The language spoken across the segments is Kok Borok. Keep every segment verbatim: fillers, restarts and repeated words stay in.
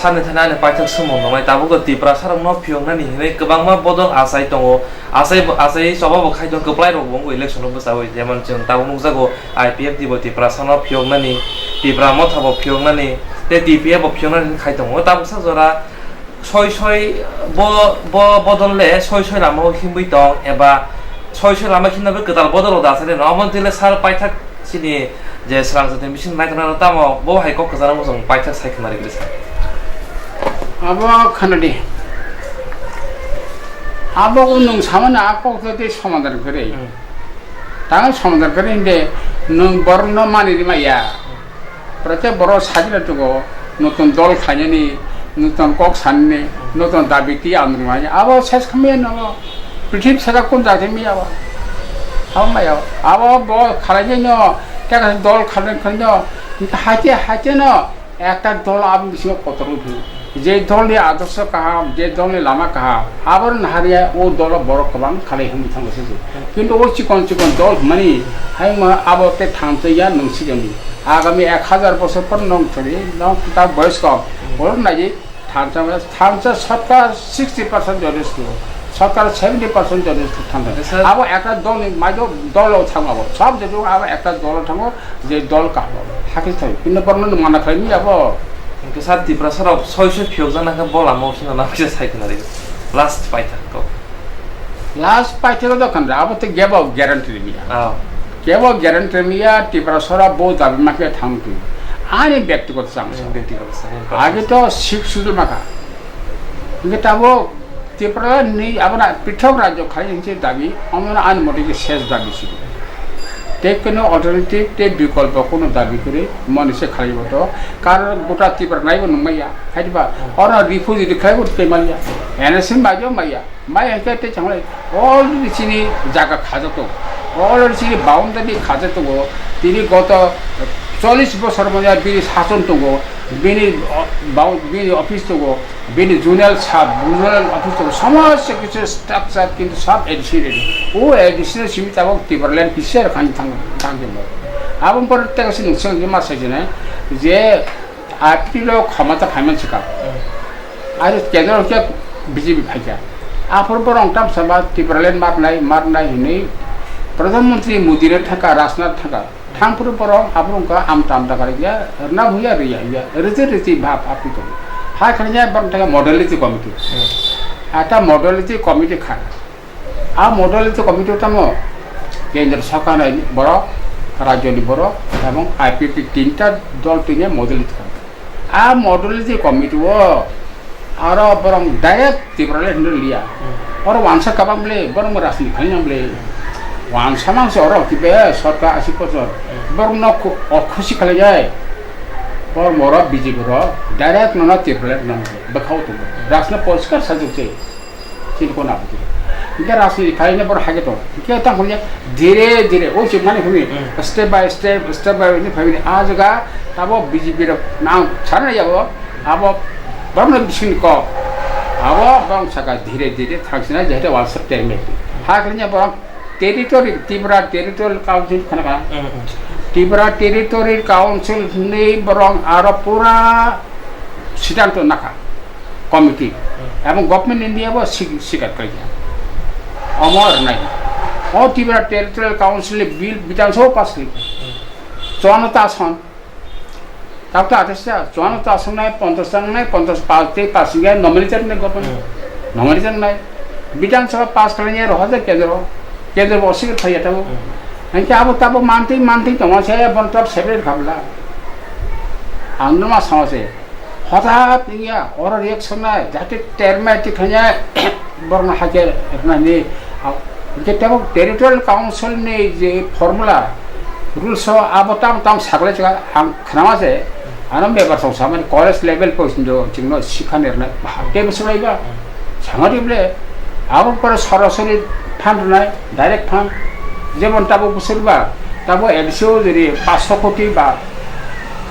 Ani thani ani paithak sumung nungnai, tabukbo Tiprasarokno phiyoknani hinwi kwbangma bodol achai tongo. Achai bo, achai choba bo khai tongo, kwplai rok bo wngwi election o bwchaui. Jemon chwng tabuk nukjago I P F T bo Tiprasano phiyoknani, Tipra Motha bo phiyoknani, tei T P F bo phiyoknani khai tongo. Tabuksa jora soi soi bo, bo bodol le soi soi lama o himwi tong, eba soi soi lama khimna bai kwtal bodol o da achai no. Omo twi le sal paithak chini je swrang jatoni bising naithoknai tamo bo hai kok kwcharo bo chwng paithak sai khna rwgwi sa. Abo khana di. Abo o nwng samani a kok tei somadhan kwrwi. Hmm. Tang somadhan kwrwi hinde nwng borokno mani rima ya. Protek borok sajila tugo, notun dol khainani, notun kok sanani, notun dabi twi andrumani. Abo ses khamya no prithibi saka kun jati mi abo. Abo maya. Abo bo khalainai no, teka dol khalai khalai no, haite haite no, ekta dol aboni bisingo kotor wngphi. Je dolni adorsho kaham, je dolni lama kaham, aboni nahariya o dolo borok kwbang khalai hwnwi thango se se. Kintu o chikon chikon dol hwnmani hai ma abo tei thansa ya nwng sijoni. Agami ek hazar bosor por nwng thori, nwng ta boyos kom. Borok naidi thansa, thansa sotka sixty percent jotesto, sotka seventy percent jotesto thansa. Yes, sir. Abo ekta dolni maido dolo thango abo. Sob joto abo ekta dolo thango. Je dol kaham hakhe thai, kintu borokno nwng mana khlai mi abo. Hwnkhe sir, Tiprasarok soi soi phiyokjakna khe bo lama o kheno lama kisa sai khna rw. Last paithak kok. Last paithak o dokhan re, abo tei kebo guarantee rw ya. Oh. Kebo guarantee rw ya, Tiprasara bo dabi ma khe thang twi. Ani byaktigoto chang sa. Hmm, byaktigoto chang sa. Age to six schedule ma kha. Hwnkhe tabuk Tripura ni abona pithok rajyo khalai hwnse dabi, omono ani mote je ses dabi sigo. Tei keno alternative tei bikolpo kono dabi kwrwi moni se khalai boto. Karon gota Tripura naibo nungmaya, haiba oro refugee rwkhlai bo tei manya, N S M bai bo maya, mai hwnkhe tei changlai already chini jaga khajak tongo, already chini boundary khajak tongo, tini goto chollish bosor manya bini sason tongo, bini, o, bau-, bini office tongo. Bini zonal sub, zonal office to somosto kichu structure kintu sob A D C ready. O A D C no simi tabuk Tipraland kisa rwkha thang, thang jembo. Aboni pore tei kaisa nwng swngdi ma sai jene je apilo khomota phaiman swkang. Aro kendro khe B J P phaikha. Aphuru borok tamsa ba Tipraland marnai, marnai hinwi Pradhan Mantri Modi no thangkha, Rajnath thangkha. Thangphuru borok aphuru wngkha amta amta kari ya, rwna huya, rwya huya, rwjak rwjak bhab aphi tongo. Hai khani ya borok thangkha modality committee. Hmm. Ata modality committee kha. A modality committee tamo kendra sarkar ni borok, rajyo ni borok, ebong I P F T tinta dol twinya modality committee. A modality committee o aro borok direct Tipraland hinwi liya. Hmm. Oro wansa kabang bwle, borok bo rajniti khainang bwle. Wansa mangsa oro kibe sorkar asi bosor. Hmm. Borok no khu-, o khusi khalai jai. Borok moro B J P ro direct nono Tipraland nang bwkhao tongo. Hmm. Rajna poriskar sajak se. Chini kono abuti. Hingke rajniti khaina borok haike tongo. Hingke tang hwnye dire dire o chukmani hwnwi Hmm. step by step, step by step hwnwi a jaga tabo B J P rok nang sana yabo abo borokno bisingni kok. Abo borok saka dire dire thangsina jahete walsa terme. Ha khwlainya borok territory, Tripura Territorial Council khana ka. Hmm, hmm. Tripura Territorial Council hwnwi borok aro pura siddhanto nakha. Committee, hmm, ebong Government India bo sik-, sikar khlai ya. Omo rwnai. O Tripura Territorial Council ni bill Bidhan Sabha pass khlai. Hmm. Chuano ta ason. Tabuk ta athais ta, chuano ta ason nai, ponchash ta nai, ponchash pass tei pass ya nominated nai government. Hmm. Nominated nai. Bidhan Sabha pass khlai ya roha de kendro. Kendro bo sikar khlai ya tabo. Hmm. Hingke abo tabo mantwi, mantwi tongo se bon tab separate khabla. Ang no ma sama se. Hothat wngya, oro reaction nai, jate termai tikhainai, borokno hakhe rwnani, ah, hingke tebo territorial council ni je formula, rules o abo tam tam saklai chwkha, ang khnama se, ano member song samani college level poisinto chwngno sikha ni rwnai, bahai tebo swlaiba, sangadi bole, abo pore sorasori phan rwnai, direct phan, jemon tabo bwswkba, tabo L C o jodi paanch sho koti ba,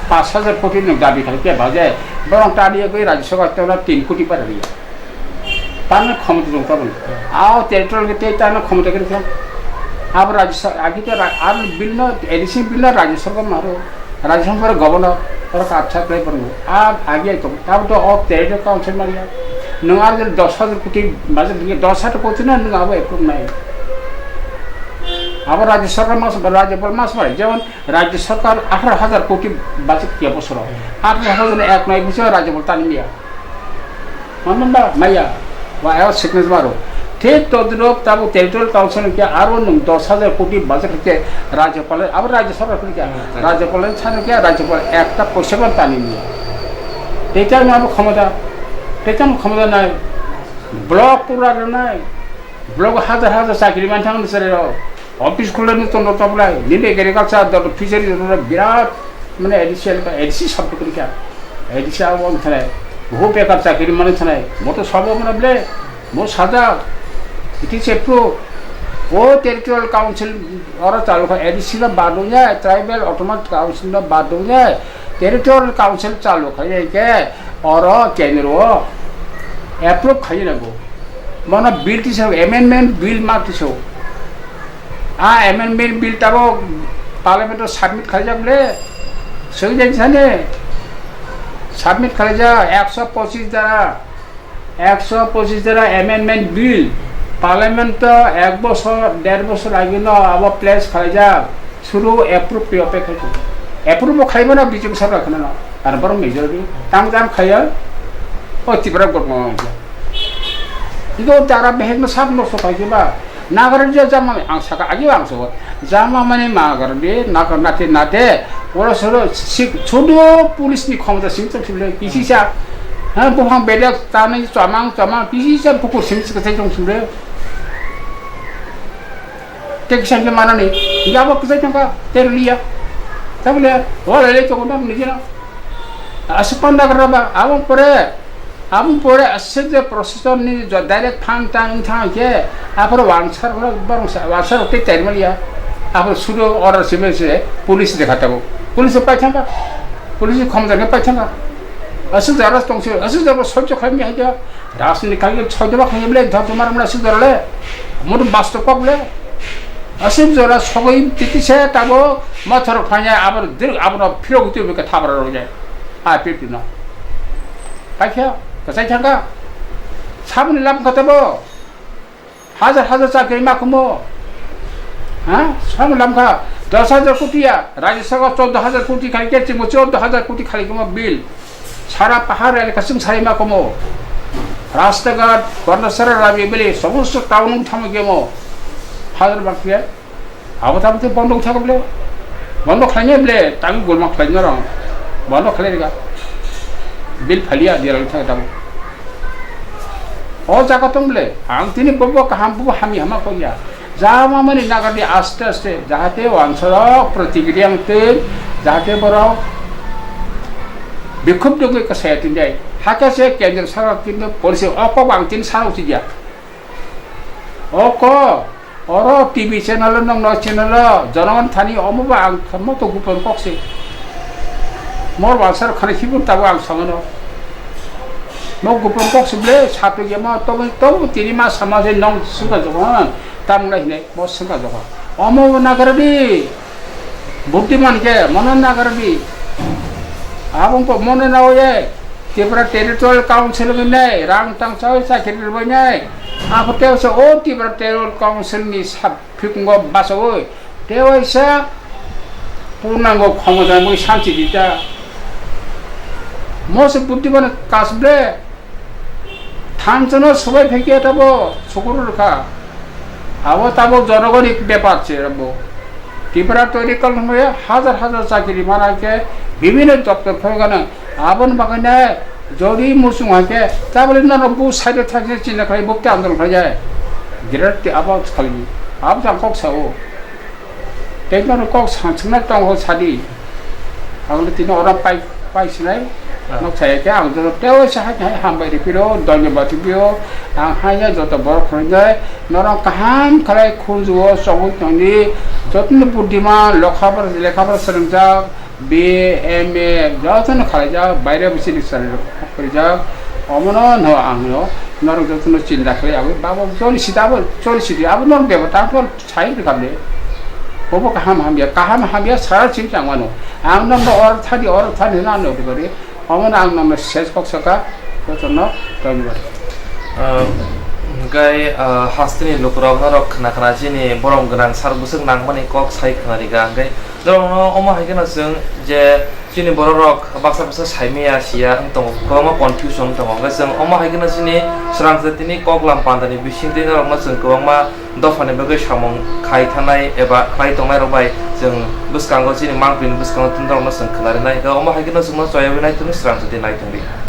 paanch hajar koti nwng dabi khlai khe baje, borok tani yagwi Rajya Sabha tei tin koti para riya. Tani khomota dong taboni. Ao territorial ke tei tani khomota khe khe. Abo Rajya Sabha, agi te ra-, ar bill no, addition bill no Rajya Sabha maro. Rajya Sabha governor. Oro kapsa khlai phano. A agi ai tongo. Tabuk to o territorial council manya. Nwng ar jodi dos hajar koti, maje bini dos hajar koti na nwng abo approve nai. Abo Rajya Sarkar mas, Rajyapal mas bai. Jemon Rajya Sarkar atharo hajar koti budget ya bosoro. Atharo hajar ni ek nai bosoro Rajyapal tani miya. Mano ba maya, wa eo sickness maro. Thik todrop tabo territorial council ke aro nwng dos hajar koti budget ke Rajyapal, abo Rajya Sarkar ke Hmm, Rajyapal sana ke Rajyapal ekta poisa ban tani ni. Tei tang abo khomota, tei tang khomota nai, block pura nai, block hajar hajar chakri man thang sere ro, office khulani tono toplai, nini agriculture dot fishery dot birat Mane A D C elka, A D C sabdo kori kha. A D C abo wng thanai. Bo bekar chakri mani thanai. Bo to sabo mane ble. Bo saja. It is a proof. O territorial council oro chalu kha A D C no bad wng ya, tribal autonomous council no bad wng ya, territorial council chalu kha ya ke oro kendro approve khai na bo. Bono bill tisa amendment bill ma tisa. A amendment bill tabo parliament o submit khaijak le, soi jani sani submit khaijak ekso pochis dara, ekso pochis dara amendment bill parliament o ek bosor der bosor agi no abo place khaijak, suru approve pe ope khai approve bo khaimano B J P sarkar khana no, ar borok majority tam jam khaiya o Tripura government. Iko dara behekno sak nosto khaikhe ba. Nagardi jama ang saka agi ang saka. Jama mani nagardi nagar nate nate. Oro soro sik chodo police ni khomota sing chok sibile kisi sa. Ha buphang bedek tanai chamang chamang kisi sa pukur sing chok sai chok sibile. Te kisa ke manani. Yabo kisa changka terliya. Tabule wala le chok na ni jena. Asuk panda kara ba abang pore. Aboni pore aswk je procession ni jo direct phang tang wng thang khe, aphuru wansar rok borok sa, wansar rok tei tei maliya. Aphuru sudo order simi se police dekha tabuk. Police pai thangkha. Police khomjak khe pai thangkha. Aswk jara tong se, aswk jara sojjo khlai mi hai khe. Rajniti khlai khe sojjo ba khlai ble dhor tumar mla aswk jara le. Mudu basto kok le. Aswk jara sogoi titi se tabo mothor phanya abor dir abono phirok tu beke thabra rok jai. A P P no. Paikha, kasai thangkha. Saboni lam kata bo. Hajar hajar chakri ma kumo. Ha? Saboni lam kha. Dos hajar koti ya. Rajya Sabha choddo hajar koti khali ke chimo choddo hajar koti khali kumo bill. Sara pahar elaka sing sai ma kumo. Rasta ghat, Gandasara rabi bili, somosto town thamo gemo. Hajar bakya. Abo tamo tei bondo wngthagw ble, bondo khlainai ble, tamo golma khlainai rw, bondo khlai rwkha, bill phaliya dera wngthagw tamo. O jaga tong ble, ang tini bobo kaham, bobo hamya hama kok ya. Jama mani nagardi aste aste, jahate wansarok protikriya wngtwi, jahate borok bikhub dogwi kwsaya tinjai. Hakhe se kendra sarkar kintu policy o kok ang tini sana uchikya. O kok, oro T V channel o, nokno channel o, jonogon thani omo ba ang moto gupon kok se. Mor wansar khani khibun tabo ang samano. Mo gupon kok se ble, sato gema, tobo, tobo tini ma sama se nong sungka jogo, ha? Tamung lai hinai, mo sungka jogo. Omo nagardi, buddhiman ke, mono nagardi. Abong ko mono na oye. Tripura Territorial Council wngnai rang tangsawi chakri rwbainai. Abo tei se o Tripura Territorial Council ni sap phikungo bachawi tei waisa purnango khomota mui sanchi dita. Mo se buddhi mane kasble thanchano swbai phaikhe tabo sukuru rwkha. Abo tabuk jonogoni bepar se abo. Tripura toiri kalmaya hajar hajar chakiri mana khe bibhinno doptor phai gana. Aboni bagwi ne jodi muchung hai khe tabole nono bu side thang khe chinta khlai bukti andolon khlai jai. Great abo khali. Abo jang kok sao. Tei nono kok sa-, swngna tongo sadi. Ang le tini oro pai, pai sinai. Ah. Nok saya khe ang joto tei sa hai, hai hambai ripiro, dhonyobad ripiro. Ang hai ya joto borok khonjai. Norok kaham khlai khunjuo, chongwi tongdi. Jotono buddhiman, lokha bar, lekha bar swrwngjak, B A, M A, jotono khlaijak, baire bo chini chwrai rok khaijak. Omono no ang no, norok jotono chinta khlai, abo babo joni sida abo, joni sidi abo norok debota, ang to Sai rwkha le. Bobo kaham hamya, kaham hamya sara chini chang mano. Ang nokno or thani, or thani na no dibari. Omono ang nokno ses kok saka, jotono dhonyobad. Ah, hingkai, ah, hasteni lukurok norok khna khna chini borom gwnang sar bwswk nangmani kok sai khna rikha. Hingkai norokno omo hai kheno chwng je chini bororok baksa baksa saimaya siya wng tongo, kwbangma confusion wng tongo. Hingkai chwng omo hai kheno chini swrang jatini kok lam pandani bisingtwi norokno chwng kwbangma dophani bagwi samung khai thanai eba khlai tongnairok bai chwng bwskango chini mangpilni bwskango tini norokno chwng khna rinai. Hingkhe omo hai kheno chwngno choyaui nai tongdi, srang jatwi nai tongdi.